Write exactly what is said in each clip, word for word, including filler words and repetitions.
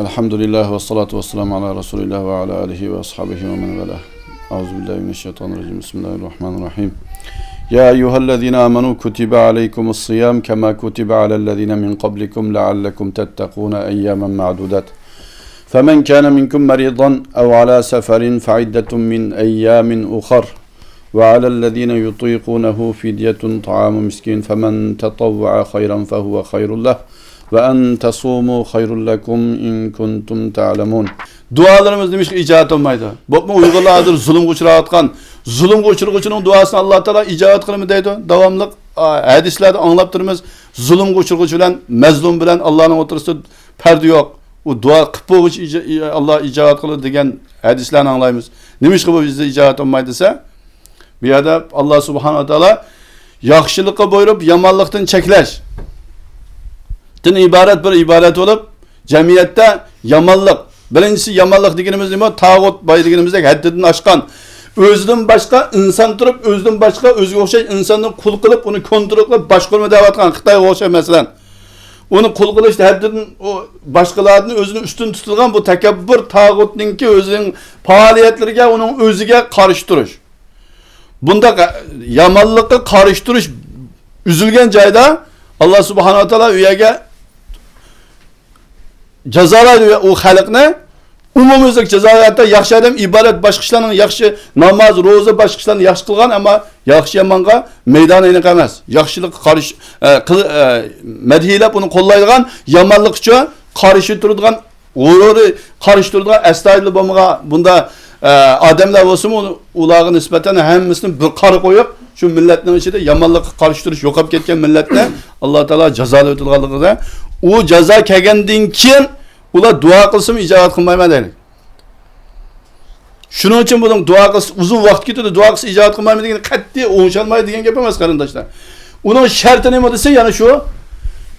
الحمد لله والصلاة والسلام على رسول الله وعلى آله وأصحابه ومن والاه. أعوذ بالله من الشيطان الرجيم. بسم الله الرحمن الرحيم. يا أيها الذين آمنوا كتب عليكم الصيام كما كتب على الذين من قبلكم لعلكم تتقون أياما معدودات. فمن كان منكم مريضا أو على سفر فعدة من أيام أخر. وعلى الذين يطيقونه فدية طعام مسكين فمن تطوع خيرا فهو خير له وأن تصوموا خير لكم إن كنتم تعلمون. دۇئالىرىمىز نېمىشقا ئىجابەت بولمايدۇ؟ بولۇپمۇ ئۇيغۇرلار ھازىر زۇلۇمغا ئۇچراۋاتقان، زۇلۇمغا ئۇچرىغۇچىنىڭ دۇئاسىنى ئاللا تائالا ئىجابەت قىلىمەن دەيدۇ. داۋاملىق، ئا، ھەدىسلەردە ئاڭلاپ تۇرىمىز، زۇلۇمغا ئۇچرىغۇچى بىلەن مەزلۇم بىلەن ئاللانىڭ ئوتتۇرىسىدا پەردە يوق. ئۇ دۇئا قىلىپ بولغۇچە ئىجا-، ئاللا ئىجابەت قىلىدۇ دېگەن ھەدىسلەرنى ئاڭلايمىز. نېمىشقا بۇ بىزدە ئىجابەت بولمايدۇ دېسە، بۇ يەردە ئاللا سۇبھانەھۇ ۋە تائالا ياخشىلىققا بۇيرۇپ، يامانلىقتىن چەكلەشتىن ئىبارەت بىر ئىبارەت بولۇپ، جەمئىيەتتە يامانلىق، بىرىنچىسى يامانلىق دېگىنىمىز نېمە؟ تاغۇت باي دېگىنىمىزدەك ھەددىدىن ئاشقان، ئۆزىدىن باشقا ئىنسان تۇرۇپ، ئۆزىدىن باشقا ئۆزىگە ئوخشاش ئىنساننى قۇل قىلىپ، ئۇنى كونترول قىلىپ باشقۇرما دەۋاتقان خىتايغا ئوخشاش مەسىلەن. ئۇنى قۇل قىلىش ھەددىدىن ئۇ باشقىلاردىن ئۆزىنى ئۈستۈن تۇتىدىغان بۇ تەكەببۇر تاغۇتنىڭكى ئۆزىنىڭ پائالىيەتلىرىگە، ئۇنىڭ ئۆزىگە قارشى تۇرۇش. بۇنداق يامانلىققا قارشى تۇرۇش ئۈزۈلگەن جايدا ئاللا سۇبھانەھۇ ۋە تائالا ئۇ يەرگە جازالايدۇ ئۇ خەلقنى. ئومۇميۈزلۈك جازا، ھەتتا ياخشى ئادەم ئىبادەت باشقا ئىشلارنىڭ ياخشى، ناماز، روزا باشقا ئىشلارنى ياخشى قىلغان، ئەمما ياخشى يامانغا مەيدانى ئېنىق ئەمەس. ياخشىلىققا قارشى، ئە، قىل-، ئە، مەدھىيلەپ ئۇنى قوللايدىغان، يامانلىق ئۈچۈن قارشى تۇرىدىغان، غۇرۇرى قارشى تۇرىدىغان ئەستايىدىل بولمىغان بۇنداق، ئە، ئادەملەر بولسىمۇ، ئۇلارغا نىسبەتەن ھەممىسىنى بىر قارا قويۇپ، شۇ مىللەتنىڭ ئىچىدە يامانلىققا قارشى تۇرۇش يوقاپ كەتكەن مىللەتنى ئاللا تائالا جازالاۋېتىدىغانلىقىدا، ئۇ جازا كەلگەندىن كېيىن ئۇلار دۇئا قىلسىمۇ ئىجابەت قىلمايمەن دەيدۇ. شۇنىڭ ئۈچۈن بۇنىڭ دۇئا قىلسا ئۇزۇن ۋاقىت كېتىدۇ، دۇئا قىلسا ئىجابەت قىلمايمەن دېگىنى قەتئىي ئوڭشالمايدۇ دېگەن گەپ ئەمەس، قېرىنداشلار. ئۇنىڭ شەرتى نېمە دېسە، يەنە شۇ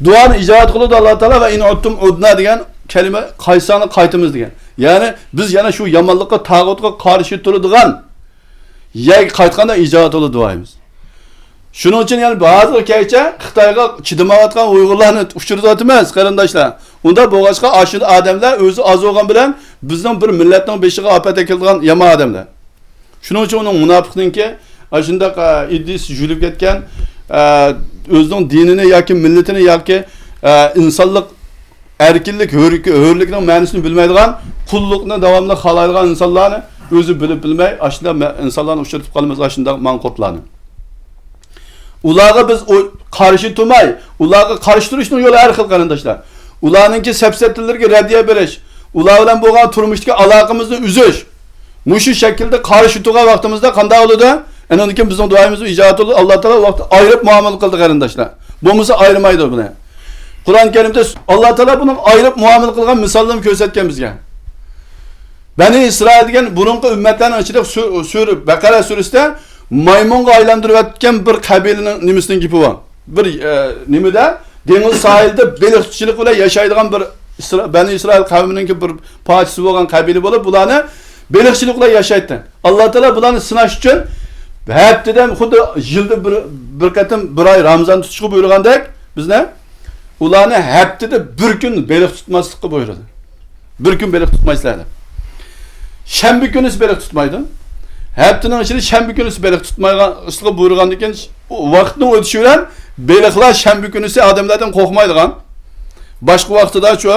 دۇئانى ئىجابەت قىلىدۇ ئاللا تائالا، ۋە ئىن ئۇدتۇم ئۇدنا دېگەن كەلىمە، قايتساڭلار قايتىمىز دېگەن. يەنى بىز يەنە شۇ يامانلىققا، تاغۇتقا قارشى تۇرىدىغان يەرگە قايتقاندا ئىجابەت بولىدۇ دۇئايىمىز. شۇنىڭ ئۈچۈن يەنە ھازىرغىچە خىتايغا چىدىمايۋاتقان ئۇيغۇرلارنى ئۇچرىتىۋاتىمىز، قېرىنداشلار. ئۇنداق بولغاچقا، ئاشۇ ئادەملەر ئۆزى ئاز بولغان بىلەن بىزنىڭ بىر مىللەتنىڭ بېشىغا ئاپەت ئەكېلىدىغان يامان ئادەملەر. شۇنىڭ ئۈچۈن ئۇنىڭ مۇناپىقنىڭكى ئاشۇنداق، ئە، ئىدىيىسى يۈيۈلۈپ كەتكەن، ئە، ئۆزىنىڭ دىنىنى ياكى مىللىتىنى ياكى، ئە، ئىنسانلىق ئەركىنلىك، ھۆر-، ھۆرلۈكنىڭ مەنىسىنى بىلمەيدىغان، قۇللۇقنى داۋاملىق خالايدىغان ئىنسانلارنى ئۆزى بىلىپ بىلمەي، ئاشۇنداق مە-، ئىنسانلارنى ئۇچرىتىپ قالىمىز، ئاشۇنداق ماڭقۇرتلارنى. ئۇلارغا بىز ئۇ-، قارشى تۇرماي، ئۇلارغا قارشى تۇرۇشنىڭ يولى ھەر خىل، قېرىنداشلار. ئۇلارنىڭكى سەپسەتىلىرىگە رەددىيە بېرىش، ئۇلار بىلەن بولغان تۇرمۇشتىكى ئالاقىمىزنى ئۈزۈش، مۇشۇ شەكىلدە قارشى تۇرغان ۋاقتىمىزدا قانداق بولىدۇ؟ ئاندىن كېيىن بىزنىڭ دۇئايىمىزمۇ ئىجابەت بولىدۇ. ئاللا تائالا ئۇ ۋاقىتتا ئايرىپ مۇئامىلە قىلدى، قېرىنداشلار. بولمىسا ئايرىمايدۇ بۇنى. قۇرئان كەرىمدە ئاللا تائالا بۇنىڭ ئايرىپ مۇئامىلە قىلغان مىساللىرىنى كۆرسەتكەن بىزگە. بەنى ئىسرائىل دېگەن بۇرۇنقى ئۈممەتلەرنىڭ ئىچىدە سۈ-، سۈرە، بەقەرە سۈرىسىدە مايمۇنغا ئايلاندۇرۇۋەتكەن بىر قەبىلىنىڭ نېمىسىنىڭ گېپى بار. بىر، ئە، نېمىدە، دېڭىز ساھىلىدا بېلىقچىلىق بىلەن ياشايدىغان بىر ئىسرا-، بەنى ئىسرائىل قەۋمىنىڭكى بىر پارچىسى بولغان قەبىلە بولۇپ، بۇلارنى بېلىقچىلىق بىلەن ياشايتتى. ئاللا تائالا بۇلارنى سىناش ئۈچۈن ھەپتىدە، خۇددى يىلدا بىر، بىر قېتىم، بىر ئاي رامىزان تۇتۇشقا بۇيرۇغاندەك، بىزنى ئۇلارنى ھەپتىدە بىر كۈن بېلىق تۇتماسلىققا بۇيرۇدى. بىر كۈن بېلىق تۇتمايسىلەر دەپ. شەنبە كۈنىسى بېلىق تۇتمايدۇ. ھەپتىنىڭ ئىچىدە شەنبە كۈنىسى بېلىق تۇتمايدىغانلىققا بۇيرۇغاندىن كېيىن، ۋاقىتنىڭ ئۆتۈشى بىلەن بېلىقلار شەنبە كۈنىسى ئادەملەردىن قورقمايدىغان، باشقا ۋاقتىدا شۇ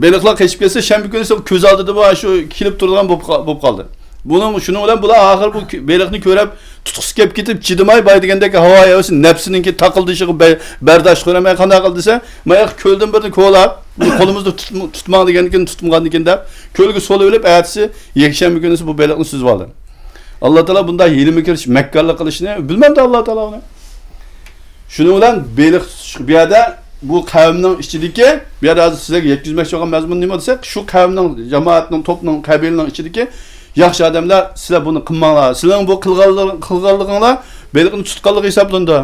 بېلىقلار قېچىپ كەتسە، شەنبە كۈنىسى كۆز ئالدىدا بۇ شۇ كېلىپ تۇرىدىغان بولۇپ قا-، بولۇپ قالدى. بۇنىڭ، شۇنىڭ بىلەن بۇلار ئاخىر بۇ كۆ-، بېلىقنى كۆرۈپ، تۇتقۇسى كېلىپ كېتىپ، چىدىماي، بايا دېگەندەك ھاۋا ھەۋىسى، نەپسىنىڭكى تاقىلدىشىغا بە-، بەرداشلىق بېرەلمەي قانداق قىلدى دېسە، ماياق كۆلدىن بىرنى كولاپ، بۇنى قولىمىزدا تۇت-، تۇتماڭ دېگەندىكىن، تۇتمىغاندىكىن دەپ، كۆلگە سولىۋېلىپ، ئەتىسى يەكشەنبە كۈنىسى بۇ بېلىقنى سۈزۈۋالدى. ئاللا تائالا بۇنداق ھىيلە-مىكىر، مەككارلىق قىلىشنى بىلمەمدۇ ئاللا تائالا ئۇنى؟ شۇنىڭ بىلەن بېلىق تۇتۇش، بۇ يەردە بۇ قەۋمنىڭ ئىچىدىكى، بۇ يەردە ھازىر سىزلەرگە يەتكۈزمەكچى بولغان مەزمۇن نېمە دېسەك، شۇ قەۋمنىڭ، جامائەتنىڭ، توپنىڭ، قەبىلىنىڭ ئىچىدىكى ياخشى ئادەملەر، سىلەر بۇنى قىلماڭلار، سىلەرنىڭ بۇ قىلغانلىرىڭ-، قىلغانلىقىڭلار بېلىقنى تۇتقانلىق ھېسابلىنىدۇ.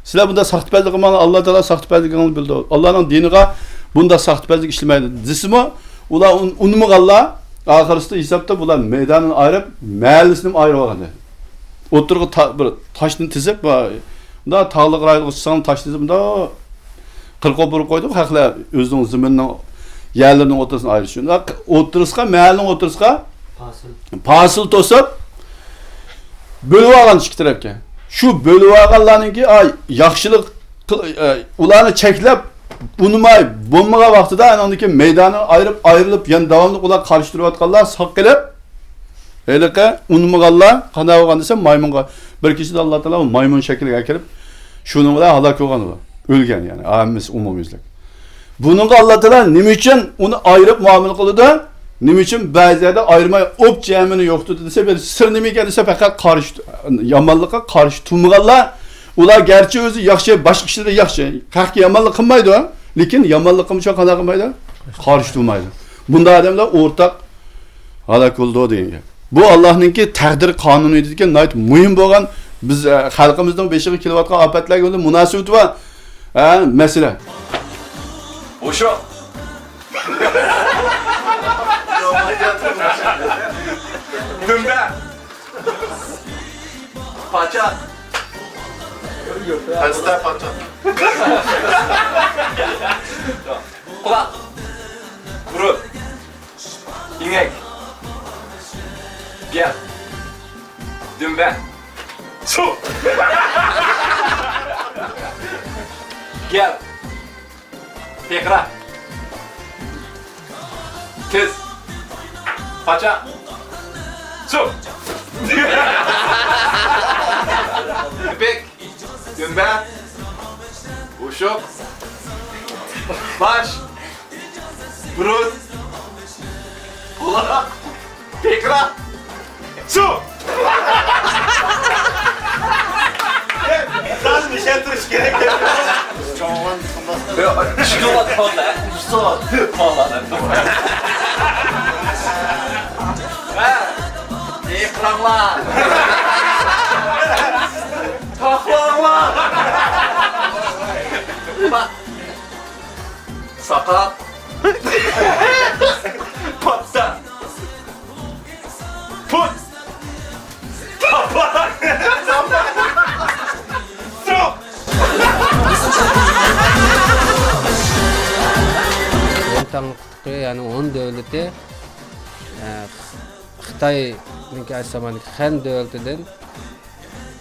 سىلەر بۇنداق ساختىپەزلىك قىلماڭلار، ئاللا تائالا ساختىپەزلىكىڭلارنى بىلىدۇ. ئاللانىڭ دىنىغا بۇنداق ساختىپەزلىك ئىشلىمەيدۇ دېسىمۇ، ئۇلار ئۇن-، ئۇنىمىغانلار ئاخىرسىدا ھېسابتا بۇلار مەيدانىنى ئايرىپ، مەھەللىسىنىمۇ ئايرىۋالغان. ئوتتۇرىغا تا-، بىر تاشنى تىزىپ، مۇنداق تاغلىق رايونغا چىقساڭ تاش تىزىپ، مۇنداق قىرقوپ بۇرۇپ قويدۇق، خەقلەر ئۆزىنىڭ زېمىنىنىڭ يەرلىرىنىڭ ئوتتۇرىسىنى ئايرىش ئۈچۈن. ۋە ئوتتۇرىسىغا، مەھەللىنىڭ ئوتتۇرىسىغا پاسىل توسۇپ، بۆلۈۋالغان ئىككى تەرەپكە. شۇ بۆلۈۋالغانلارنىڭكى، ئاي، ياخشىلىق قىل-، ئە، ئۇلارنى چەكلەپ، ئۇنىماي بولمىغان ۋاقتىدا، ئانىڭدىن كېيىن مەيداننى ئايرىپ، ئايرىلىپ، يەنە داۋاملىق ئۇلار قارشى تۇرۇۋاتقانلار ساق قېلىپ، ھېلىقى ئۇنىمىغانلار قانداق بولغان دېسە، مايمۇنغا، بىر كېچىدە ئاللا تائالا مايمۇن شەكلىگە كىرىپ، شۇنىڭ بىلەن ھالاك بولغان ئۇلار. ئۆلگەن، يەنى، ھەممىسى ئومۇميۈزلۈك. بۇنىڭغا ئاللا تائالا نېمە ئۈچۈن ئۇنى ئايرىپ مۇئامىلە قىلىدۇ؟ نېمە ئۈچۈن بەزى يەردە ئايرىماي ئوپچە ھەممىنى يوقىتىدۇ دېسە، بىر سىر نېمە ئىكەن دېسە، پەقەت قارشى، يامانلىققا قارشى تۇرمىغانلار، ئۇلار گەرچە ئۆزى ياخشى، باشقا كىشىلەر ياخشى، ھەققە يامانلىق قىلمايدۇ، لېكىن يامانلىققىمۇ قانداق قىلمايدۇ؟ قارشى تۇرمايدۇ. بۇنداق ئادەملەر ئورتاق ھالاك بولىدۇ دېگەن گەپ. بۇ ئاللانىڭكى تەقدىر قانۇنىيىتىدىكى ناھايىتى مۇھىم بولغان، بىز، ئە، خەلقىمىزنىڭ بېشىغا كېلىۋاتقان ئاپەتلەرگە بىلەن مۇناسىۋىتى بار، ئە، مەسىلە. ئوشۇق. دۈمبە. پاچا. پەستە پاچا. قۇلاق. بۇرۇت. ئىنەك. گەپ. دۈمبە. سۇ. گەپ. پىقىراق. تىز. پاچا. سۇ. يىپەك. دۈمبە. ئوشۇق. باش. بۇرۇت. قۇلاق. پىقىراق. سۇ! سەل ئىشەندۈرۈش كېرەك. يوق، ئىككى سوۋات قالدى. ئۈچ سوۋات. قالدى. ھە. ئېقىراڭلار. تاقلاڭلار. ساقال. پاتتا. پۇت. تاپا. سۇ. ھون تاڭلىقى، يەنى ھون دۆلىتى، ئە، خىتاينىڭكى ئەسلى زاماندىكى خەن دۆلىتىدىن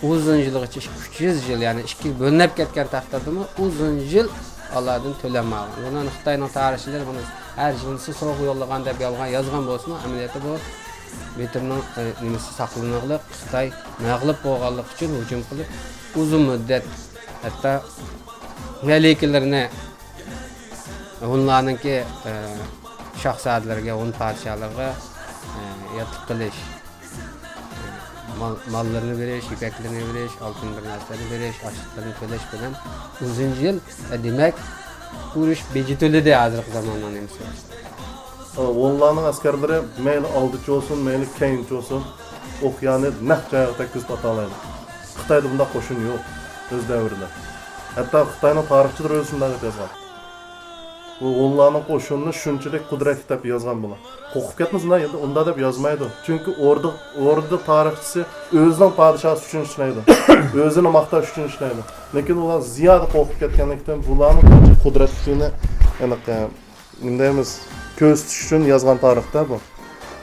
ئۇزۇن يىلغىچە، ئۈچ يۈز يىل، يەنى ئىككىگە بۆلۈنۈپ كەتكەن تەقدىردىمۇ ئۇزۇن يىل ئالادىن تۆلەنمىگەن. بۇنى خىتاينىڭ تارىخچىلىرى بۇنى ھەر يىلسى سوۋغا يوللىغان دەپ يالغان يازغان بولسىمۇ، ئەمەلىيەتتە بۇ ۋىتىرنىڭ، ئى، نېمىسى ساقلىنىغلىق، خىتاي مەغلۇپ بولغانلىقى ئۈچۈن ھۇجۇم قىلىپ، ئۇزۇن مۇددەت ھەتتا مەلىكىلىرىنى ھونلارنىڭكى، ئى، شاھزادىلىرىگە، ھون پادىشاھلىرىغا، ئى، ياتلىق قىلىش، مال، ماللىرىنى بېرىش، يىپەكلىرىنى بېرىش، ئالتۇن بىر نەرسىلەرنى بېرىش، ئاشلىقلىرىنى تۆلەش بىلەن ئۇزۇن يىل، دېمەك، ئۇرۇش بېجى تۆلىدى ھازىرقى زاماننىڭ نېمىسى. ھونلارنىڭ ئەسكەرلىرى مەيلى ئالدىچى بولسۇن، مەيلى كەينىچى بولسۇن، ئوقيانى نەق جايىغا تەگكۈزۈپ ئاتالايدۇ. خىتايدا بۇنداق قوشۇن يوق ئۆز دەۋرىدە. ھەتتا خىتاينىڭ تارىخچىلىرى ئۆزى شۇنداق دەپ يازغان. بۇ ھونلارنىڭ قوشۇنىنى شۇنچىلىك قۇدرەتلىك دەپ يازغان بۇلار. قورقۇپ كەتمىسۇن، ئەمدى ئۇنداق دەپ يازمايدۇ. چۈنكى ئوردا، ئوردا تارىخچىسى ئۆزىنىڭ پادىشاھى ئۈچۈن ئىشلەيدۇ. ئۆزىنى ماختاش ئۈچۈن ئىشلەيدۇ. لېكىن ئۇلار زىيادە قورقۇپ كەتكەنلىكتىن، بۇلارنىڭ قانچە قۇدرەتلىكلىكىنى، ئېنىق، ئە، نېمە دەيمىز، كۆرسىتىش ئۈچۈن يازغان تارىختا بۇ.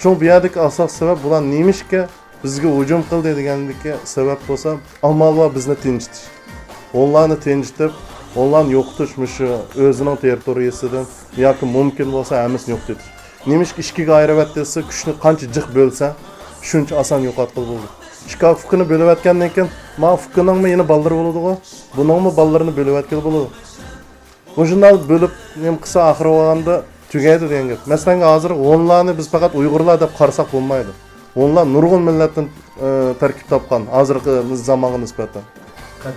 شۇڭا بۇ يەردىكى ئاساسىي سەۋەب، بۇلار نېمىشقا بىزگە ھۇجۇم قىلدى دېگەندىكى سەۋەب بولسا، ئامال بار بىزنى تىنچىتىش. ھونلارنى تىنچىتىپ، ھونلارنى يوقىتىش مۇشۇ ئۆزىنىڭ تېررىتورىيىسىدىن ياكى مۇمكىن بولسا ھەممىسىنى يوقىتىۋېتىش. نېمىشقا ئىككىگە ئايرىۋەتسە، كۈچنى قانچە جىق بۆلسە، شۇنچە ئاسان يوقاتقىلى بولىدۇ. ئىككى ئۇكىنى بۆلۈۋەتكەندىن كېيىن، ما ئۇكىنىڭمۇ يەنە بالىلىرى بولىدىغۇ، بۇنىڭمۇ بالىلىرىنى بۆلۈۋەتكىلى بولىدۇ. مۇشۇنداق بۆلۈپ نېمە قىلسا ئاخىرى بولغاندا تۈگەيدۇ دېگەن گەپ. مەسىلەن، ھازىر ھونلارنى بىز پەقەت ئۇيغۇرلار دەپ قارىساق بولمايدۇ. ھونلار نۇرغۇن مىللەتتىن، ئى، تەركىب تاپقان، ھازىرقى زامانغا نىسبەتەن.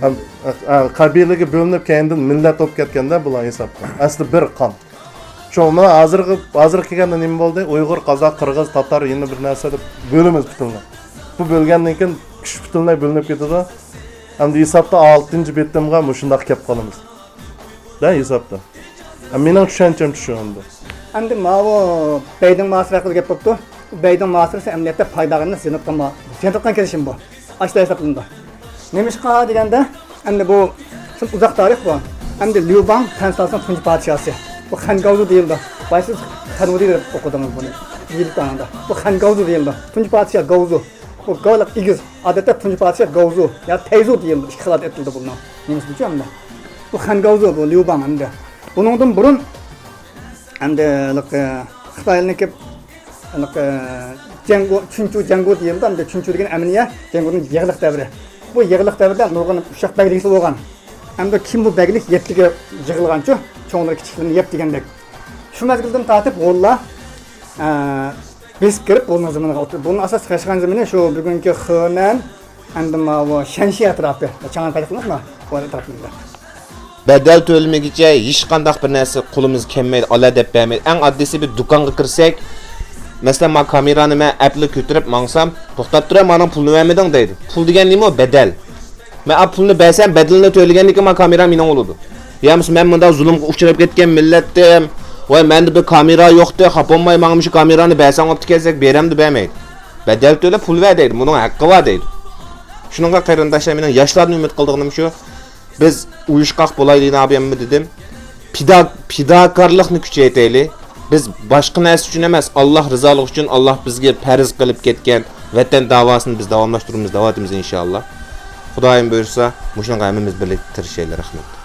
ھەم، ئە، قەبىلىگە بۆلۈنۈپ، كەينىدىن مىللەت بولۇپ كەتكەندە بۇلار ھېسابتا. ئەسلى بىر قان. شۇڭا مانا ھازىرقى، ھازىرقى كەلگەندە نېمە بولدى؟ ئۇيغۇر، قازاق، قىرغىز، تاتار، يەنە بىر نەرسە دەپ بۆلىمىز پۈتۈنلەي. بۇ بۆلگەندىن كېيىن كۈچ پۈتۈنلەي بۆلۈنۈپ كېتىدۇ. ئەمدى ھېسابتا ئالتىنچى بېتىمغا مۇشۇنداق كەپ قالىمىز. دە ھېسابتا. ھە، مېنىڭ چۈشەنچەمچە شۇ ئەمدى. ئەمدى ماۋۇ بەيدىڭ ماسىرى ھەققىدە گەپ بوپتۇ. بەيدىڭ ماسىرىسى ئەمەلىيەتتە پايداغا ئەمەس، زىيانغا، زىيان تارتقان كېلىشىم بۇ. ئاشۇنداق ھېسابلىنىدۇ. نېمىشقا دېگەندە، ئەمدى بۇ شۇ ئۇزاق تارىخ بۇ. ئەمدى ليۇ باڭ تەنسالسىڭ تۇنجى پادىشاھسى. بۇ خەنگاۋزۇ دېيىلىدۇ. بايسىز خەنۋۇدى دەپ ئوقۇدىڭىز بۇنى. يىلتاڭدا. بۇ خەن گاۋزۇ دېيىلىدۇ. تۇنجى پادىشاھ گاۋزۇ. بۇ گاۋلىق ئېگىز. ئادەتتە تۇنجى پادىشاھ گاۋزۇ يا تەيزۇ دېيىلىدۇ. ئىككى خىل ئات ئېيتىلىدۇ بۇنىڭ. نېمىسىچۇ ئەمدى. بۇ خەن گاۋزۇ، بۇ ليۇباڭ ئەمدى. بۇنىڭدىن بۇرۇن ئەمدى ھېلىقى خىتايلىنىڭكى ھېلىقى جەڭگۇ، چۈنچۇ جەڭگۇ دېيىلىدۇ. ئەمدى چۈنچۇ دېگەن ئەمەلىيە جەڭگۇنىڭ يېغىلىق دەۋرى. بۇ يېغىلىق دەۋرىدە نۇرغۇن ئۇششاق بەگلىكلىرى بولغان. ئەمدى كىم بۇ بەگلىك يەتتىگە يىغىلغانچۇ؟ چوڭلىرى كىچىكلىرىنى يەپ دېگەندەك. شۇ مەزگىلدىن تارتىپ غۇنلار، ئە، بېسىپ كىرىپ بۇنىڭ زېمىنىغا ئولتۇردى. بۇنىڭ ئاساسلىق ياشىغان زېمىنى شۇ بۈگۈنكى خېنەن، ئەمدى ماۋۇ شەنشى ئەتراپى، چاڭئەن پەيلىقىمىزما؟ ئۇ ئەتراپىمىزدا. بەدەل تۆلىمىگۈچە ھېچقانداق بىر نەرسە قولىمىزغا كەلمەيدۇ، ئالا دەپ بەرمەيدۇ. ئەڭ ئاددىيسى بىر دۇكانغا كىرسەك، مەسىلەن، ما كامېرانى مەن ئەپلا كۆتۈرۈپ ماڭسام، توختاپ تۇرە، مانا پۇلنى بەرمىدىڭ دەيدۇ. پۇل دېگەن نېمە ئۇ؟ بەدەل. مەن ئا پۇلنى بەرسەم، بەدىلىنى تۆلىگەندىن كېيىن ما كامېرا مېنىڭ بولىدۇ. يا بولمىسا مەن مۇنداق زۇلۇمغا ئۇچراپ كەتكەن مىللەتتىم. ۋاي مەندە بىر كامېرا يوقتى، خاپا بولماي ماڭا مۇشۇ كامېرانى بەرسەڭ بوپتىكەن دېسەك، بېرەمدۇ؟ بەرمەيدۇ. بەدەل تۆلە، پۇل بەر دەيدۇ. بۇنىڭ ھەققى بار دەيدۇ. شۇنىڭغا قېرىنداشلار، مېنىڭ ياشلاردىن ئۈمىد قىلىدىغىنىم شۇ. بىز ئۇيۇشقاق بولايلى، نابىيەممۇ دېدىم. پىدا-، پىداكارلىقنى كۈچەيتەيلى. بىز باشقا نەرسە ئۈچۈن ئەمەس، ئاللاھ رىزالىقى ئۈچۈن، ئاللاھ بىزگە پەرز قىلىپ كەتكەن ۋەتەن داۋاسىنى بىز داۋاملاشتۇرىمىز، داۋاملىتىمىز ئىنشاللاھ. خۇدايىم بۇيرۇسا، مۇشۇنىڭغا ھەممىمىز بىرلىكتە تىرىشايلى. رەھمەت.